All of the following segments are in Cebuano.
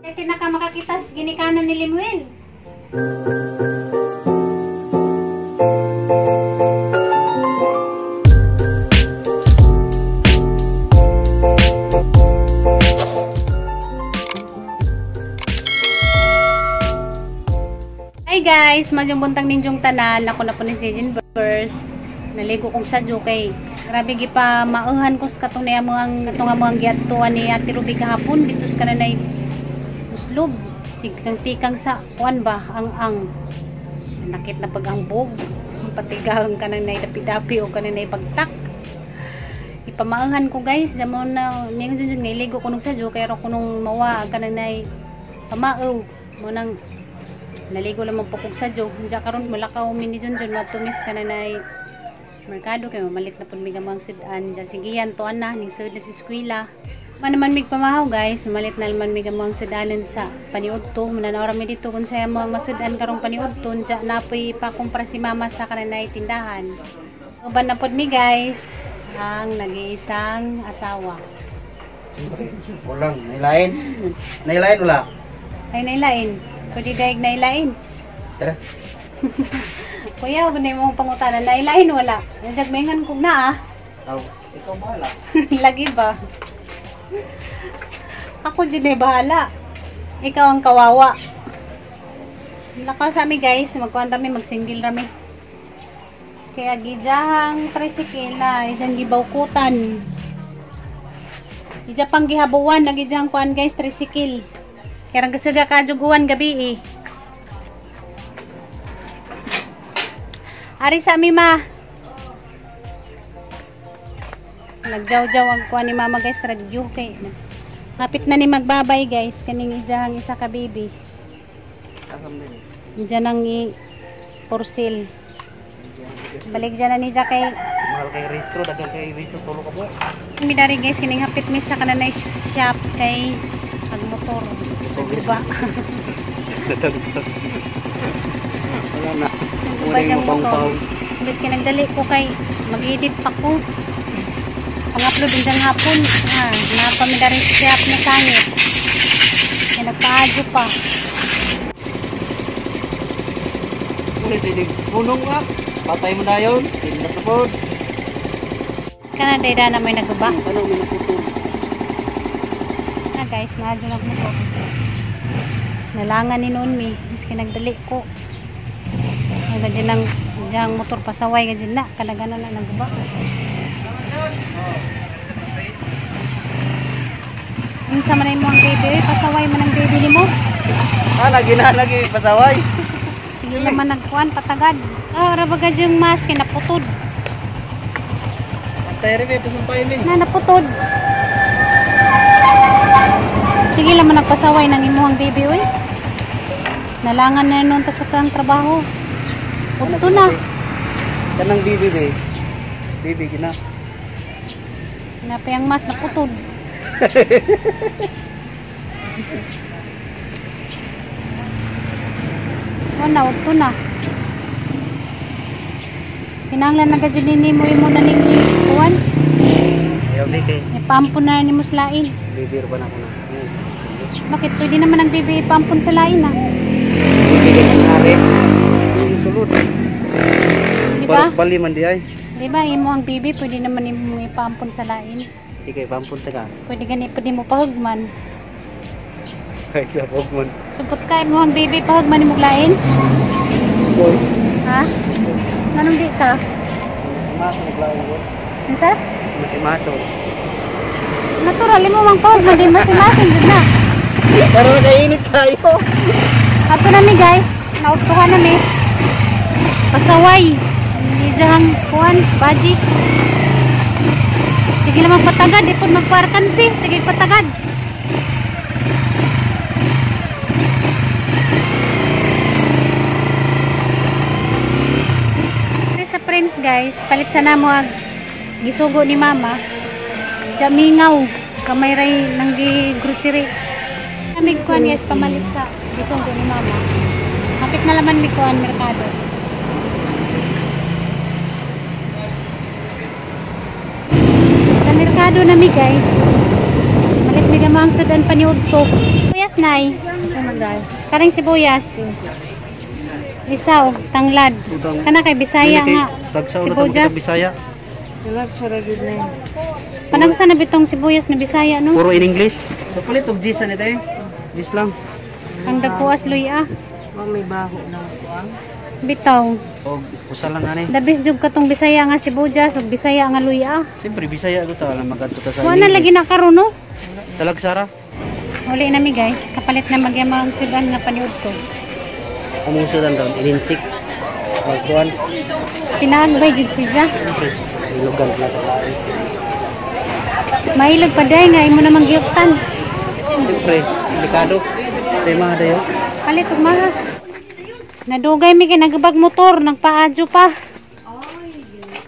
Kaya tinaka makakitas ginikanan ni Limuel. Hi guys, madyong buntag ninjong tanan. Ako na po ni Jejin Verse. Naligo kong sadyo kay grabe gi pa mauhan ko sa katong niya mga katong mga giadtuan ni Ate Ruby kahapon dito sa kananay uslob sigkang tikang sa kuan ba ang nakit na pag-angbog patigang kananay dapi-dapi o kananay pagtak ipamauhan ko guys damo na ning jud ngiligo ko nung sadyo kay ro kunong mawa kananay pamao mo nang naligo lang magpukog sa joke. Diya karon mulakaw mi ni Junjun matumis ka na nay merkado kay mamalit na pud mi gamang sudan. Diya sigiyan tuan na ning sud na si eskwela. Man naman mig pamahaw guys, malit na naman mig among sudanan sa paniudto. Mananaw ra mi dito kung saya mo ang masudan karong paniudto. Diya napoy pakumpra si mama sa kananay tindahan. Uban na pud mi guys ang nag-iisang asawa. Walang nailain. Nailain wala. Ay nailain. Pwede daig na ilain. Tara. Kuya, huwag na yung pangutanan. Nailain wala. Nandiyan maingan kong na ah. Aw, ikaw bahala. Lagi ba? Ako dyan eh, bahala. Ikaw ang kawawa. Lakaw sa amin guys. Magkuhan rami, magsinggil rami. Kaya gijahang tricycle na ijang gibawkutan. Ija pang gihabuan, nagijahang kuan guys, tricycle. Kaya ang kasuga kajuguan gabi eh. Ari sa ami ma. Nagjaw-jaw ang kuha ni mama guys radyo kay. Kapit na ni magbabay guys kaning ijahang isa ka baby. Diyan nang i porcel. Balik dyan na ni ja kay mahal kay registro daghan kay registro tulo ka buok. Midari guys kining hapit mi sa kananay shop kay pagmotor. Diba? Wala na. Wala yung pang-pang. Imbes kay nagdali ko kay mag-edit pa ko. Pang-upload din dyan hapon. Ah, napamidari sa shop na sangit. Kaya nagpaadyo pa. Punong ka. Patay mo na yun. Tinatupod. Kana dayda na may naguba. Ano may naputol. Na guys, naadyo nagmotor. Nalangan ni noon mi, miski nagdali ko. Ang gadyan ang diyang motor pasaway gadyan na, kanagano na naguba. Unsa man mo ang baby, pasaway man ang baby nimo. Ah, lagi na lagi pasaway. Sige naman nagkuan patagad. Ah, ra ba gadyang mask kay naputod. Antay rin ito sumpay mi. Na naputod. Sige lang man nagpasaway ng imuhang baby oy. Nalangan na noon ta sa kang trabaho. Udto na. Kanang baby be. Baby gina. Napayang mas naputod. Wala, udto na. Kinahanglan na gadyo nini mo imo na ning kuan. Ayaw di kay. Ipampon na nimo sa lain. Baby ra ba na ako na. Bakit pwede naman ang baby ipampon sa lain ah? Baby kay hari. Sulod. Di ba? Bali man di ay. Di ba imo ang baby pwede naman imo ipampon sa lain. Di kay pampon ta ka. Pwede gani pwede mo pahugman. Ay, pahugman. Supot ka imo ang baby pahugman nimo lain? Boy. Ha? Anong di ka? Maso naglain ko. Unsa? Masimaso. Natural imo mang pahugman di masimason jud na. Pero nakainit kayo. Ato na mi guys, nautuhan na mi. Pasaway. Hindi dyan kuan, baji. Sige lang magpatagad, di po magparkansi. Sige patagad. Sa Prince guys, palit sana mo ag gisugo ni mama. Jamingaw, kamay ray nang gi grocery. Amig kuan guys, pamalit sa gisugo ni mama. Kapit na laman mi kuan merkado. Sa merkado na mi guys. Malit mi gamang sudan paniudto. Kuya Sibuyas, nay. Karing sibuyas. Isa og tanglad. Kana kay Bisaya nga. Tagsa Sibuyas. Bisaya. Panagsa na bitong sibuyas na Bisaya, no? Puro in English. So palit og G's ani tay. G's lang. Ang dagkuas luya. May baho na ako ah. Bitaw. Og usa lang ani. Dabis jud katong Bisaya nga sibuyas ug Bisaya nga luya. Siyempre Bisaya ko ta lang magadto ta sa. Wa na lagi na karon, no? Talagsara. Uli na mi, guys. Kapalit na magyamang sudan nga paniud ko. Among sudan ron ininsik. Magkuan. Pinagbay jud siya. Siyempre ilugan na ta. Mahilig pa day nga imo namang giyuktan. Siyempre delikado. Tema dayo. Palit og maha. Nadugay mi kay nagabag motor, nagpaadyo pa.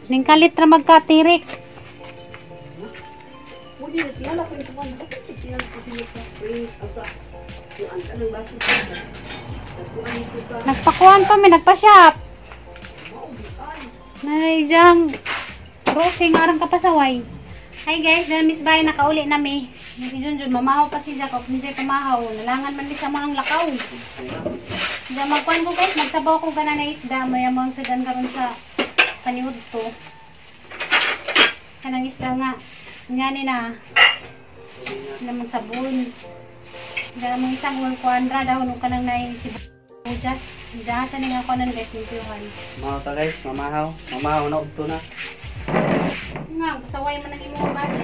Ning kalit ra magkatirik. Nagpakuan pa mi, nagpa-shop. Naijang Rosing arang kapasaway. Hi guys, dahil Miss Bay nakauli na mi. Si Junjun, mamahaw pa si Jacob, hindi siya pamahaw. Nalangan man mi sa mga lakaw. Diyan magkuhan ko guys, magsabaw ko gana na isda. Maya mga sudan karon sa paniud to. Kanang isda nga. Nga ni na. Namang sabon. Dahil mong isang ulang kuan ra dahon og kanang naisibuyas. Diyan sa nga kuanan guys, limpyuhan. Mao ta guys, mamahaw. Mamahaw na udto na. Nga, pasaway man ang imong body.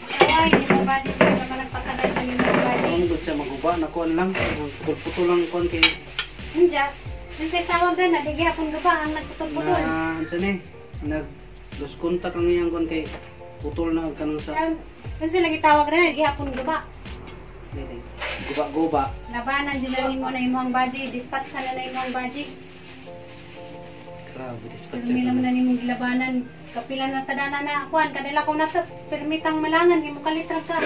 Pasaway, imong body. Sino ka nagpatagal sa imong body? Ang gud siya maguba na kuan lang. Ang putol-putol lang kuan kay Hindi. Nung siya tawagan na, di gihapon ka ba ang nagputol-putol? Na unsa ni? Nag los contact ang iyang kuan kay putol na ang kanang sa Nung sila gitawag na, di gihapon ka ba? dili. Guba-guba. Labanan sila nimo na imong body, dispatch na na imong body. Grabe dispatch. Pirmi lang na nimong gilabanan. Kapila na tadana na kuan kadala ko na pirmitang malangan kay mukalitra ka.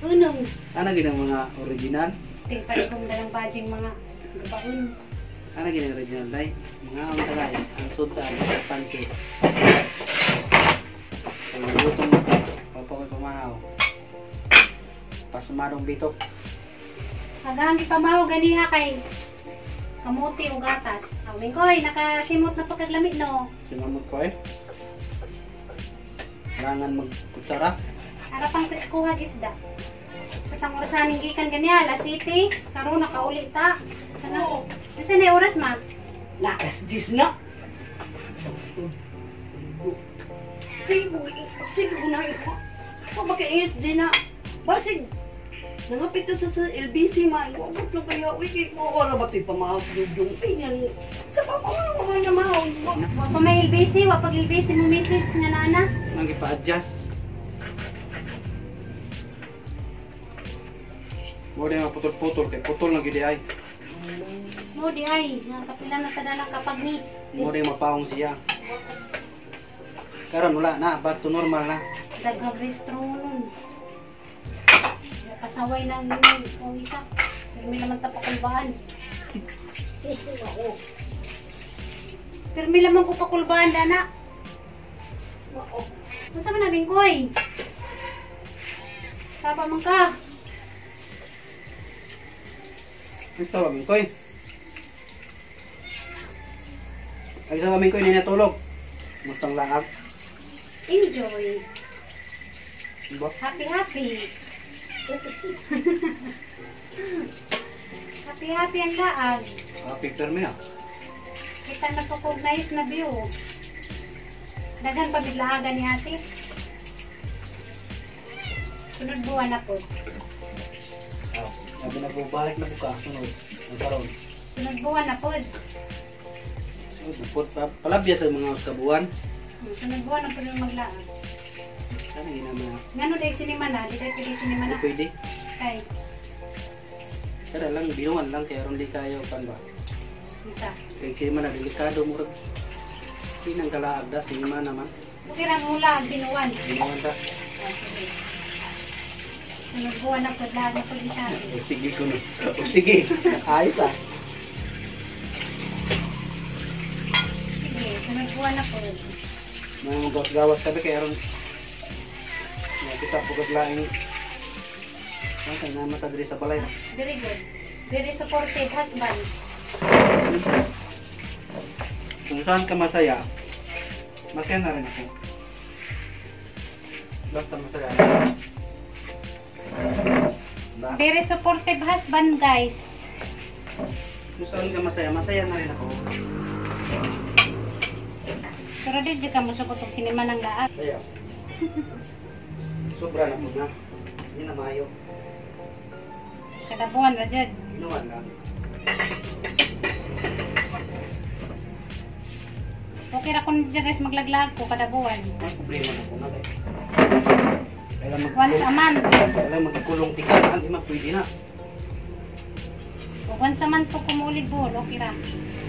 Unong. Ana gid ang mga original. Ting pa kong dalang bajing mga gabaon. Ana gid ang original day. Mga ang ta guys, ang sudan sa pansit. Kay gutom mo ka, papakoy pamahaw. Pasmadong bitok. Hanggang gipamaho ganiha kay kamuti o gatas. Ang mingkoy, nakasimot na pagkaglamit no. Sinamot ko eh. Kailangan magkutsara. Ara pang preskuha isda. Sa tang orasan ning gikan ganiya, alas 7, karon nakauli ta. Sa na? Sa na oras ma? Lakas dis na. Sige, sige ko na ito. Kung makaingit din na. Basig, nangapit to sa LBC ma. Abot lang kaya. Uy, kay mo ora ba ito'y pamahap yung ay yan. Sa papa mo naman na mahaw. Wa pa may LBC, wa pag LBC mo message nga nana. Nang ipa-adjust. Mo din putol-putol kay putol lang gid ay. Mo di ay, nga kapila na tadana kapag ni. Mo din mapaong siya. Karon wala na, back to normal na. Daghang restro nun. Pasaway na ang kung isa. Pirmi naman ta pakulbaan. Pirmi lamang ko pakulbaan, dana. Unsa man na, Bingkoy? Taba man ka. Ay sa mingkoy. Ay sa mingkoy ni natulog. Mustang laag. Enjoy. Diba? Happy, happy. Happy, happy ang laag. Ah, picture mo ya. Kita na po kog nice na view. Daghan pa biglaagan ni ate. Sunod buwan na po. Oh, sabi na po balik na buka sunod. Ang karon. Sunod buwan na po. Oh, bupot pa palabya sa mga kabuan. Sunod buwan na po yung maglaag. Sana gina mga Ngano dahil sinima na? Di tayo pwede sinima na. pwede. Kay, Tara lang binuan lang kay aron di kayo kan ba. isa. Kay kay man na delikado murag sinang kalaag da sinima naman. Okay ra mula ang binuan. Binuan ta. Okay. Sunod buwan na po, laag na po isa. O sige kuno. O sige. Ayos ah. Sige, sunod buwan na po. Mga gawas-gawas tabi kay aron nakita pugad laing Ang kay na mata diri sa balay. Very good. Very supportive husband. Kung saan ka masaya, masaya na rin ako. Basta masaya. Ba? Very supportive husband, guys. Kung saan ka masaya, masaya na rin ako. Pero di ka mo sugot og sinema ng laat. Kaya, sobra na po na. Hindi na maayo. Kada buwan ra jud. Inuwan lang. Okay ra kun siya, guys, maglaglag ko kada buwan. Ang problema na po na tayo. Kailan mag Once a month. Kailan magkulong tika, hindi man pwede na. Once a month po kumulig buhol, okay ra.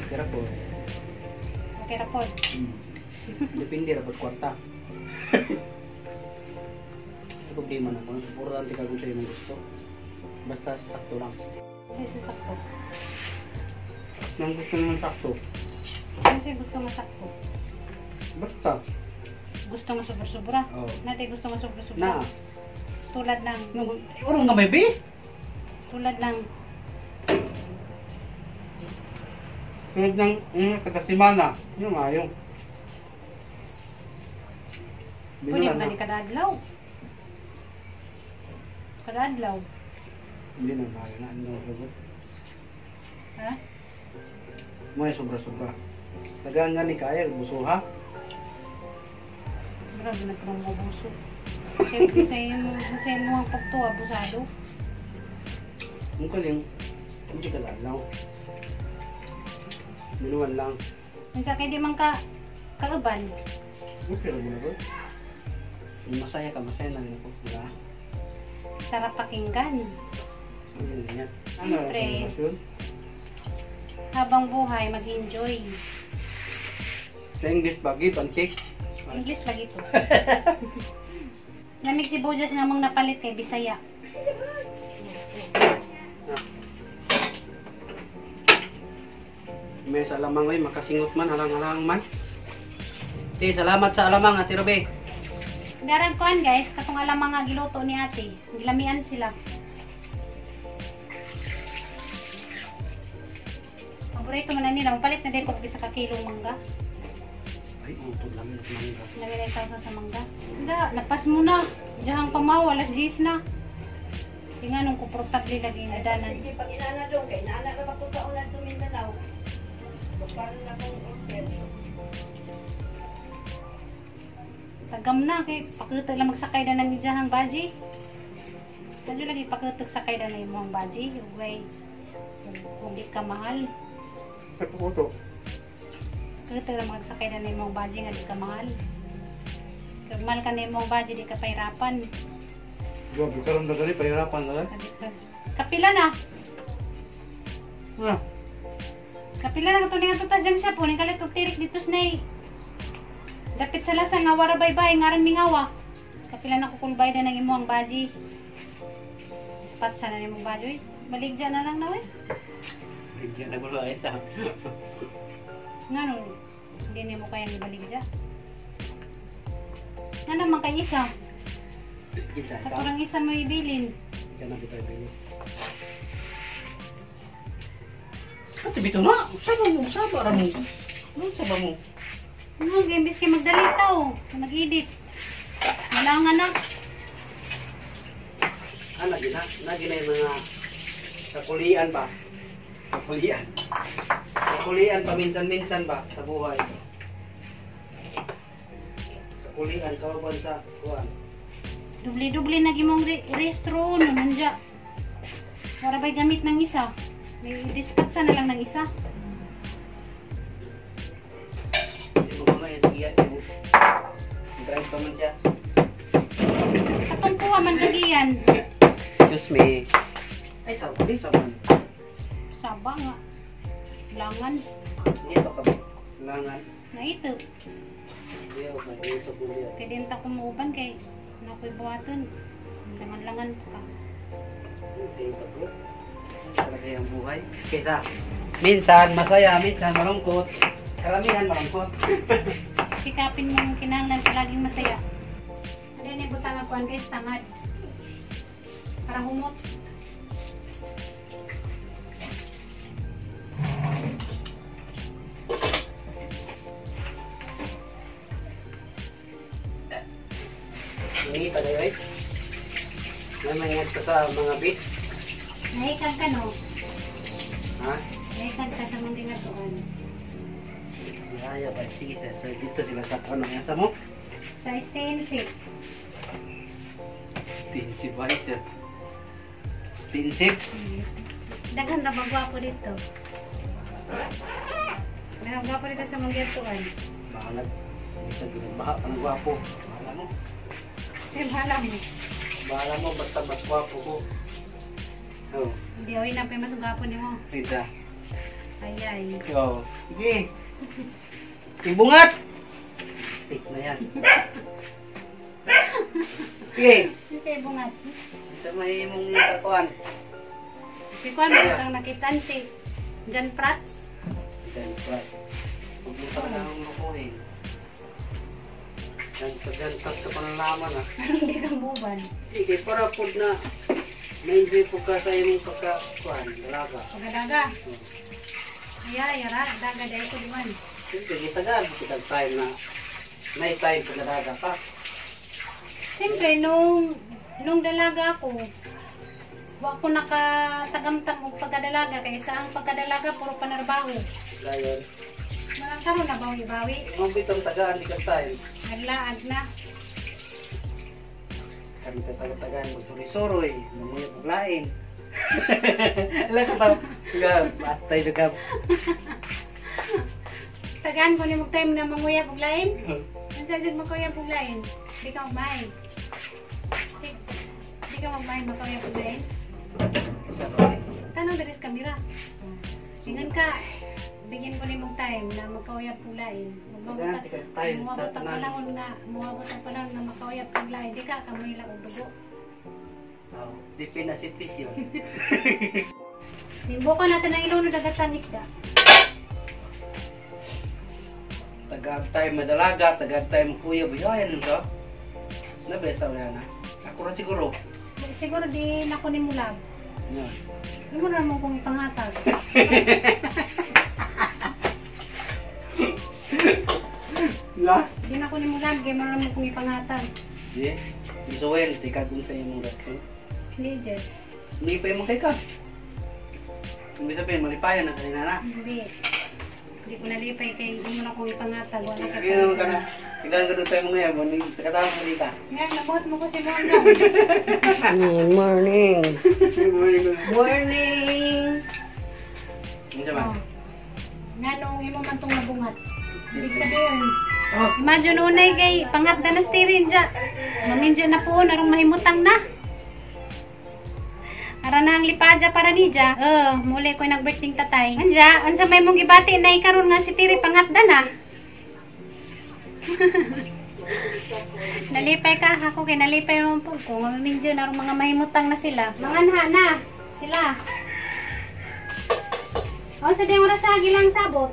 Pero po, Okay ra po. Depende ra pag kwarta. Ang problema na po, suportahan tika kung sa'yo mong gusto. Basta sakto lang. Kasi sakto. Nang gusto naman sakto. Kasi gusto nga sakto. Basta. Gusto nga sobra-sobra. Oo. Nati gusto nga sobra-sobra. Na. Tulad ng Nang urong nga may bi? Tulad ng Tulad ng kagasimana. Yung maayo. Pwede ba ni kada adlaw? Kada adlaw. Hindi na maayo na. Ano na? Ha? May sobra-sobra. Tagaan nga ni kaya, busuha. Grabe na parang mabuso. Siyempre sa imo ang pagtuwa, abusado. Ang kaling, hindi ka lalaw. Minuan lang. Unsa kay di man ka kauban. Okay lang mo na ba? Kung masaya ka, masaya na rin ako. Diba? Sarap pakinggan. Ano yan? Ano Siyempre. ang relasyon? Habang buhay, mag-enjoy. Sa English ba, give and take? English lagi to. Lamig si Bojas nga mong napalit kay Bisaya. Ah. May sa alamang ay makasingot man, halang-halang man. Te, salamat sa alamang, Ate Robe. Darag kuan, guys, katong alamang nga giluto ni ate. Gilamian sila. Paborito man na nila, mapalit na din ko isa ka kilong mangga. Ay, utod lang yun mangga. Lami na yung sa mangga. Nga, lapas mo na. Diyang pamaw, alas 10 na. Kaya nga nung komportable lagi yung adanan. Sige, pag inana doon, kay inana na ako sa ulan to Mindanao. Paano na akong order? Tagam na, kay pakutag lang magsakay na ng ijahang baji. Kadyo lagi pakutag sakay na na imong baji. Ugay, kung di ka mahal. Ay, puto. Pakutag lang magsakay na na imong baji nga di ka mahal. Kag mahal ka na imong baji, di ka pahirapan. Grabe, karon na gali, pahirapan na gali. Kapila na. Ah, Kapila na katong nga tuta dyan siya po. Ning kalit og tirik dito snay. Dapit sa lasa nga wara baybay ngaran mingawa. Kapila na kukulbay na ng imong baji. Ispat sa na nimong baji. Uy, baligya na lang na we. Baligya na gulo ay ta. Ngano hindi nimo kayang ibaligya? Nga naman kay isa. Kinsa ka? Katurang isa mo ibilin. Diyan na bitaw bili. Sa bitaw na. Usaba mo, usaba ra mo. Usaba mo. Ano, imbis kay magdalita oh, mag-edit. Malangan na. Ah, lagi na. Lagi na yung mga kakulian ba? Kakulian. Kakulian pa minsan-minsan ba sa buhay? Kakulian, kauban sa kuan. Dubli-dubli na gimong restro no nandya. Wala ba'y gamit ng isa? May dispatsa na lang ng isa. Hindi mo mga yan, sige yan. Drive pa man siya. Katong kuha man kagiyan. Excuse me. Ay, sawa. Di, sawa. Saba nga. Langan. Ito ka ba? Langan. Na ito. Hindi, okay. Ito po niya. Kay din ta kumuuban kay nakoy buhaton. Langan-langan pa ka. Okay, ito po. Talaga yung buhay. Kaysa, minsan masaya, minsan malungkot. Karamihan malungkot. Sikapin mo yung kinahanglan palaging masaya. Ano yun, butang ako guys, tangad. Para humot. Hindi pa tayo eh. May mangyat ka sa mga beach. Nahikag ka no? Ha? Nahikag ka sa mga ginatuan. Yaya ba? Sige sir. So, dito sila sa ano nga sa mo? Sa STNC. Stinsi ba sir? Stinsi? Daghan na bagwa ko dito. Daghan gwapo dito sa mga ginatuan. Bahala. Bisa ginagbaha ang gwapo. Bahala mo. Ay, bahala mo. Bahala mo basta mas gwapo ko. Oh, Hindi, oy, na mas gwapo ni mo. kita. Ay, ay. Oh. Sige. Ibungat! Tik na yan. Sige. Sige, bungat. Sa may imong kakuan. Si Juan, kang nakitan si John Prats. Then, right. Huwag mo talaga akong lukuhin. Yan, sa dyan, sa panalaman ah. Hindi kang buban. Sige, para po na ma-enjoy po ka sa imong pagkakuan, dalaga. Pagadaga. Ay, ay, ara, daga dahil ko duman. Siyempre, gitagaan mo kitang time na may time pagdalaga ka. Siyempre, nung dalaga ako, wa ko nakatagamtang og pagkadalaga kay sa ang pagkadalaga puro panarbaho. Dayon, Marang karon na bawi-bawi, imong bitong tagaan di kang time. naglaag na. Kami tataga-tagaan magsuri-suroy, mamuyap og lain. Ala ka ba? Atay na ka. Tagaan ko ni mo time na manguyab og lain. Unsa jud magkuyab og lain? Di ka magmahay. Di ka magmahay magkuyab og lain. Tanong diri sa kamera. Ingon ka, bigyan ko ni mong time na magkauyab og lain. Tagaan di kang time sa Muabot ang tanan. panahon nga, muabot ang panahon na makauyab kag lain. Di ka kamoy lang og dugo. Oh, di pinasitwisyon. Nimbo ko natin ang ilong dagatang isda. Tagag tayo madalaga, tagag tayo makuya, buyayan nito. Nabesa na na. Ako ra siguro. Siguro di na ko ni mulab. No. Di mo na mo kong ipangatag. Na? Di na ko ni mulab, kay mo na mo kong ipangatag. Di. Bisuel, di ka kung sa imong reaksyon. Hindi, Jeff. Hindi pa imong kay ka. Ibig sabihin, malipayan na kanina na. Hindi. Hindi ko nalipay kay hindi mo na kong ipangatag. Wala ka Sige naman ka na. Sige lang tayo mo ngayon. Takatawag mo ka. Nga, nabuhat mo ko si Mono. Morning. Morning. Morning. Ano ba? Oh. Nga nung imo man tong nabungat. Ibig sabihin, Oh, imagine unay kay pangatda na steering dya. Maminja na po, narong mahimutang na. Ara na ang lipadya para ni dya. Oh, muli ko nag-birthday tatay. Anja, ansa may mong gibati na ikaron nga si Tiri pangatda na. Nalipay ka ako kay nalipay naman po ko. Nga maminja narong mga mahimutang na sila. Manganha na sila. O sa di oras sa gilang sabot.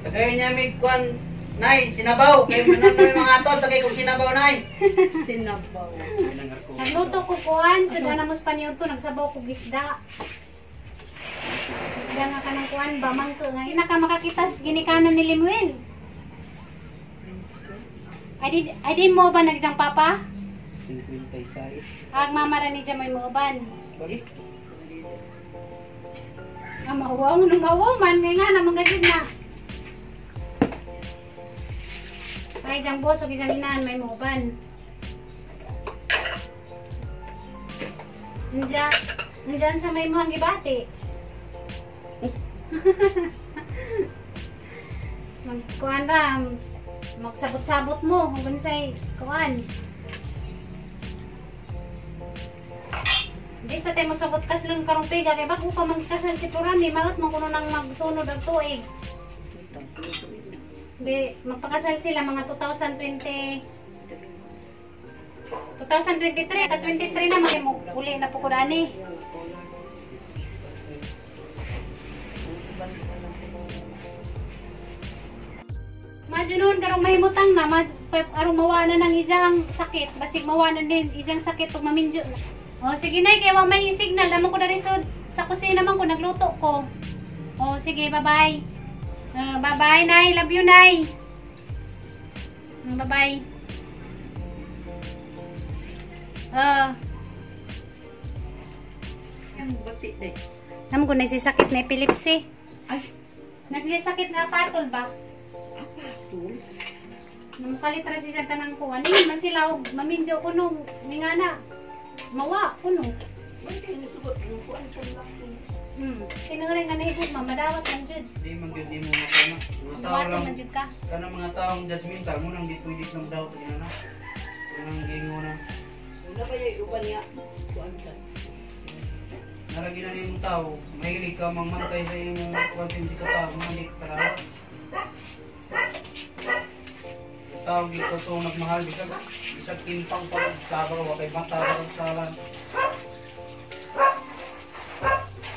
Tagay niya may kwan, Nay, sinabaw. Kay manan na may mga atol, tagay kong sinabaw, Nay. Sinabaw. Nagluto ko kuan sa dana mos paniudto nagsabaw ko isda. Isda nga kanang kuan ba mangko nga ina ka makakitas ginikanan ni Limuel. Ay di mo ba nagjang papa? 56. Ag mama ra ni may mooban. Bagi. Ah, mahuwaw nung mahuwaw man ngay nga na mga gid na. Ay jang boso gijang inahan may mooban. Nja, nandyan sa may mga gibati. Magkuan ra, magsabot-sabot mo kung say kuan. Di sa tayo mosabot kaslon karong tuig kay bago pa magkasal si Purani, maot man kuno nang magsunod ang tuig. Di magpakasal sila mga 2020 2023, ka 23 na mo uli na po ko ani. Madyo noon karong mahimutang na, Kay arong mawa na nang ijang sakit, basig mawa na din ijang sakit ug maminjo na. O sige nay, kay wa may signal, amo ko diri sa kusina man ko nagluto ko. O sige, bye-bye. Bye-bye nay, love you nay. Bye-bye. Ang bati day. Namo ko na si sakit na epilepsy. Ay, Nasi sakit nga patol ba? apatol. Nang kalit ra siya kanang kuan. Ni man sila og maminjo kuno mingana. Mawa kuno. Tinuring nga nahibot ma madawat man jud. Di man gyud nimo makana. Mga tao Duwaton lang man jud ka. Kanang mga taong judgmental mo nang di pwede silang daw ina na. Kanang gingo na. Una ba yung uban niya? Kuan ka. Naragi na nimong tao, mahilig ka mangmantay sa imong kwantin di ka tao, mga di ka karawa. Tao gid ko tong nagmahal bisag bisag timpang pa saba wa kay mata wa sala.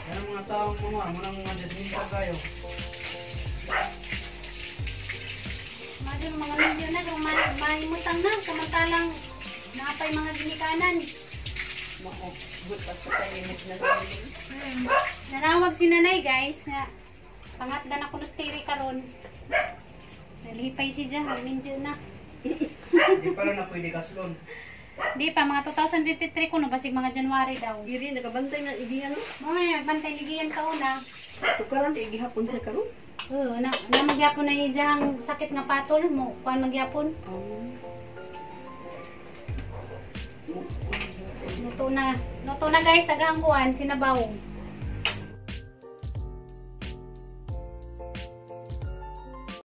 Yan ang mga taong mga mo nang mga judgmental kayo. Madyo mga minyo na kung mahimutang na samantalang naapay mga ginikanan. Mao, but at sa init na sa Nanawag si nanay guys nga pangatdan ako no stiri karon. Nalipay si Jan, minyo na. Di pala na pwede kaslon. Di pa, mga 2023 kuno, basig mga January daw. Giri nakabantay na igi ano? Mga nagbantay ligiyan sa una. Tukaran di gihapon sa karon. Oo, na, na magyapon na ijang sakit nga patol mo. Kuan magyapon. Luto na. Luto na guys, agahang kuan, sinabaw.